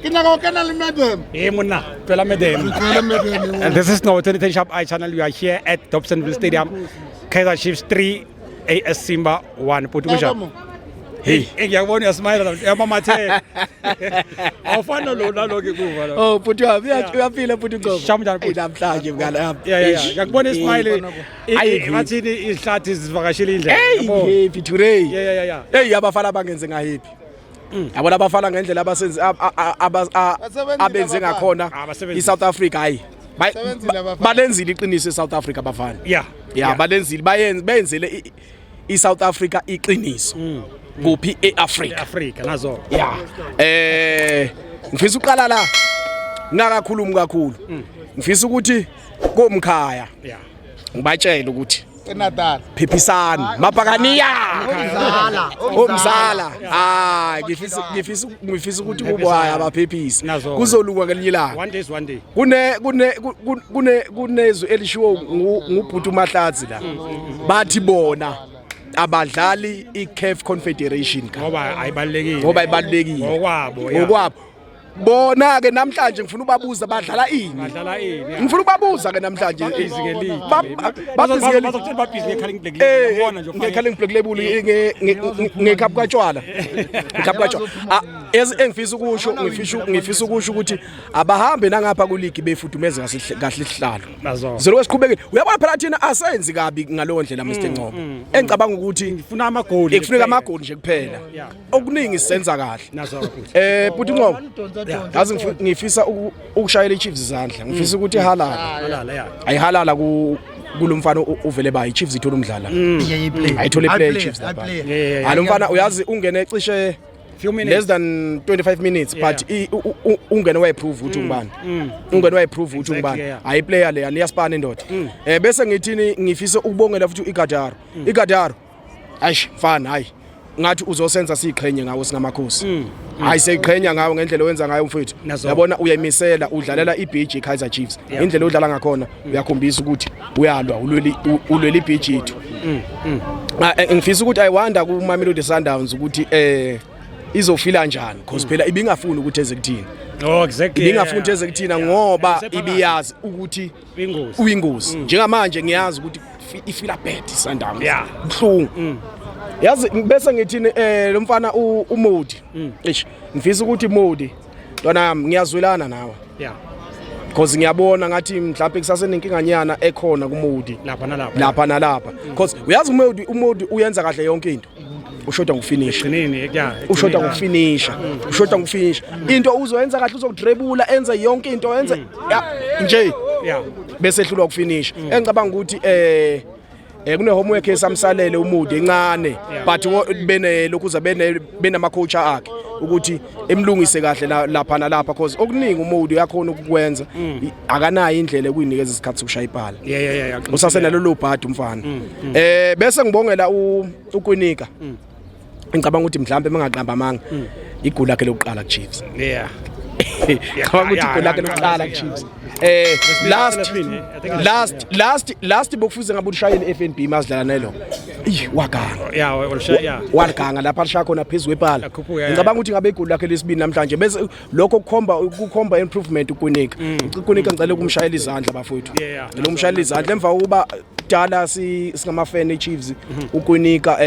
Ke nyaka go kena le madam. Hey monna, twela madam. Twela madam. And this is Ngcobo 2010 Sharp Eye Channel. We are here at Dobsonville Stadium. Kaizer Chiefs 3, AS Simba 1. Puti kunjani? Hey, ngiyakubona uyasmile la. Uyamamatheka. Awufani nalo nalo ke kuva la. Oh bhuti wami uyaphila bhuti Ngcobo. Shamu njani, bhuti? Hey, namhlanje mngane wami. Yeah. Ngiyakubona ismile. Ayi, Bathini izihlathi zivakashile indlela. Hey, Yabo. happy today. Yeah. Hey, abafana bangenze ngahappy. Yabona abafana ngendlela abasenze Basebenzile abenze abafana. ngakhona Ah, basebenzile. iSouth Africa hayi. Basebenzile abafana. Balenzile iqiniso eSouth Africa abafana. Yeah, balenzile bayenze benzele iSouth Africa iqiniso. Kuphi eAfrica. Africa nazo. Yeah. Ngifisa uqala la. Ngingakakhulumi kakhulu. Ngifisa ukuthi komkhaya ngibatshele ukuthi eNatal. Phephisani mabhakaniya Umzala. Omzala, hayi, ngifisa ukuthi kubo, hayi, abaphephise. Nazo. Kuzolunga ngelinye ilanga. One day is one day. Kune kunezwi elishiwo ngubhuti uMahlatsi la, bathi bona abadlali iCAF Confederation Cup Ngoba ayibalekile. Ngoba ibalulekile. Ngokwabo, yeah. Ngokwabo bona ke namhlanje ngifuna ubabuza, badlala ini? Badlala ini? Yeah. Ngifuna ubabuza ke namhlanje. Babhizi nge-league. Babhizi nge-league. Bazokutshela babhizi nge-Carling Black Label. Uyabona nje ufake- Nge-Carling Black Label, nge-cup katshwala, nge-cup katshwala. Ah, engifisa ukusho ngifisa ukusho ukuthi abahambe nangapha ku-league befudumeze kahle kahle isihlalo. Nazo. Zolo siqhubekile, uyabona phela thina asenzi kabi ngalowo ndlela, Mr Ngcobo, engicabanga ukuthi Ngifuna amagoli. Ekufuneka amagoli nje kuphela. Okuningi sisenza kahle. Nazo futhi. Buti Ngcobo, yazi ngifisa ukushayela iChiefs izandla, ngifisa ukuthi ihalala. Halala, yeah. Ayihalala ku kulomfana uvele ba iChiefs ithola umdlala, ayithole play iChiefs lapha. Hayi, lo mfana uyazi ungene cishe Few minutes. Less than 25 minutes, but ungene wayiprove ukuthi ungubani, ungene wayiprove ukuthi ungubani. Hayi, player leya niyaspana indoda. Bese ngithini, ngifisa ukubongela futhi uIgadaro. Igadaro, ayish mfana, hayi, ngathi uzosenza siqhenye ngawo singamakhosi. Hayi, seyiqhenya ngawo ngendlela owenza ngayo, mfethu. Nazo. Yabona, uyayimisela udlalela ibheji iKaizer Chiefs. Indlela odlala ngakhona uyakhombisa ukuthi uyalwa, ulweli ibheji yethu. Ah, ngifisa ukuthi, I wonder ku Mamelodi Sundowns ukuthi izofila njani, because phela ibingafuni ukuthi eze kuthina. Oh, exactly. Ibingafuni ukuthi eze kuthina ngoba Isephakathi. ibiyazi ukuthi Ingozi. uyingozi. Njengamanje ngiyazi ukuthi ifila bad Sundowns. Buhlungu yazi. Bese ngithini, lo mfana uModi, eish, ngifisa ukuthi Modi ntwana yami, ngiyazwelana nawe because ngiyabona ngathi mhlawumbe kusasenenkinganyana ekhona kuModi. Lapha nalapha. Lapha nalapha, because uyazi uModi uyenza kahle yonke into, ushoda ngokufinish. Gcinini, yeah. Ushoda ngokufinisha, ushoda ngokufinisha. Into uzoyenza kahle, uzokudrebula, enze yonke into, enze ya, nje bese ehlulwa ukufinisha. Engicabanga ukuthi kune homework esamsalele uMudi encane, but bene lokhuza bene benama coach akhe ukuthi emlungise kahle lapha nalapha, because okuningi uMudi uyakhona ukukwenza, akanayo indlela ekuyinikeza isikhathi sokushaya ibhala. Usasenalelo bhadi umfana. Bese ngibongela uKwinika. Ngicabanga ukuthi mhlawumbe mangaqamba amanga, igoli lakhe lokuqala kuChiefs. Ngicabanga ukuthi igoli lakhe lokuqala kuChiefs. Last I think it's last bokufuze ngabe ushayele FNB mazidlala nelo. Ih, waganga. Yeah, well, yeah. Waliganga lapha lishaya khona phezulu kwepala. Lakhuphuka, yeah. Ngicabanga ukuthi ngabe igoli lakhe lesibili namhlanje, bese lokho kukhomba improvement uKwinika. UKwinika ngicela ukumshayela izandla, bafowethu. Ngicela ukumshayela izandla emva kokuba kudala singama fan eChiefs, uKwinika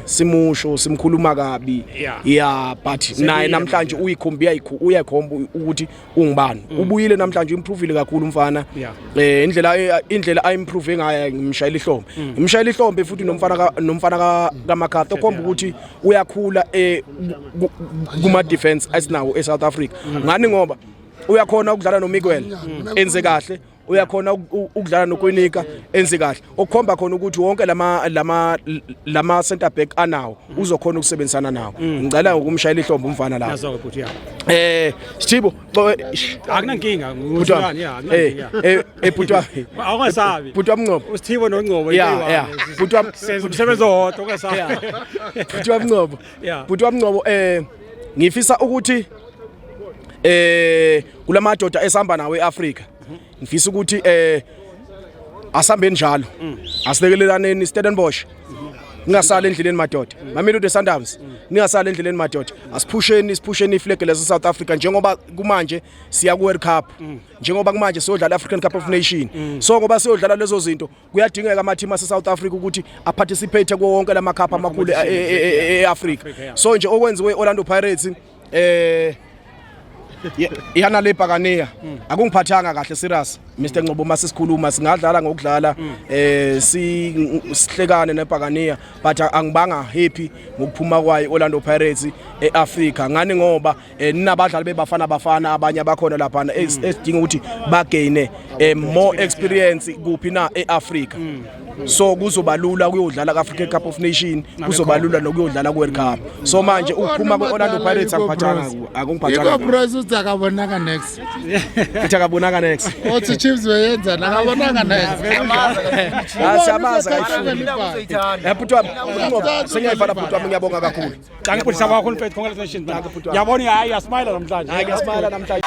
simusho simkhuluma kabi. Yeah, but naye namhlanje uyikhombia, uyakhomba ukuthi ungubani. Ubuyile namhlanje, improvile kakhulu umfana. Indlela ayimprove ngayo, ngimshayela ihlombe, ngimshayela ihlombe futhi nomfana kaMcCarthy okhomba ukuthi uyakhula kuma defense esinawo eSouth Africa. Ngani? Ngoba uyakhona ukudlala noMiguel enze kahle, uyakhona ukudlala noKwinika enze kahle, okukhomba khona ukuthi wonke lama center back anawo uzokhona ukusebenzisana nawo. Ngicela ukumshayela ihlombe umfana lapho. Nazo futhi, yeah. Sithibo. Akunankinga, Bhuti wami. nguthulani, yeah, akunankinga. Bhuti wami. Awungasabi. Bhuti wami Ngcobo. USithibo noNgcobo. Yeah. Bhuti wami. Senza umsebenzi owodwa, ungasabi. Bhuti wami Ngcobo. Bhuti wami Ngcobo, ngifisa ukuthi kulamadoda esihamba nawo eAfrica, ngifisa ukuthi asambe njalo, asilekelelane. Stellenbosch Ningasali endleleni madoda. Mamelodi Sundowns, ningasali endleleni madoda. Asiphusheni, siphusheni iflag lase South Africa, njengoba kumanje siya ku World Cup, njengoba kumanje siyodlala African Cup of Nation. So ngoba siyodlala lezo zinto, kuyadingeka ama team ase South Africa ukuthi aparticipate kuwo wonke lama cup amakhulu e-Africa. So nje okwenziwe Orlando Pirates yana le bhakaniya akungiphathanga kahle, serious, Mr Ngcobo. Mase sikhuluma, singadlala ngokudlala, si sihlekane nebhakaniya, but angibanga happy ngokuphuma kwayo Orlando Pirates eAfrica. Ngani? Ngoba ninabadlali bebafana bafana abanye abakhona lapha esidinga ukuthi bagaine more experience kuphi na? eAfrica. So kuzoba lula kuyodlala ku-African Cup of Nation, kuzoba lula nokuyodlala ku-World Cup. So manje ukuphuma kwe-Orlando Pirates angiphathanga, akungiphathanga. Iko bros, uthi akabonanga next. Uthi akabonanga next. Uthi Chiefs beyenza, akabonanga next. Siyabaza kayihluli. Bhuti wami uNgcobo, sengiyayivala bhuti wami, ngiyabonga kakhulu. Dankie bhuti, siyabonga kakhulu mfethu, congratulations man. Dankie, bhuti wami. Ngiyabona, hayi, uyasmile namhlanje. Hayi, ngiyasmile namhlanje.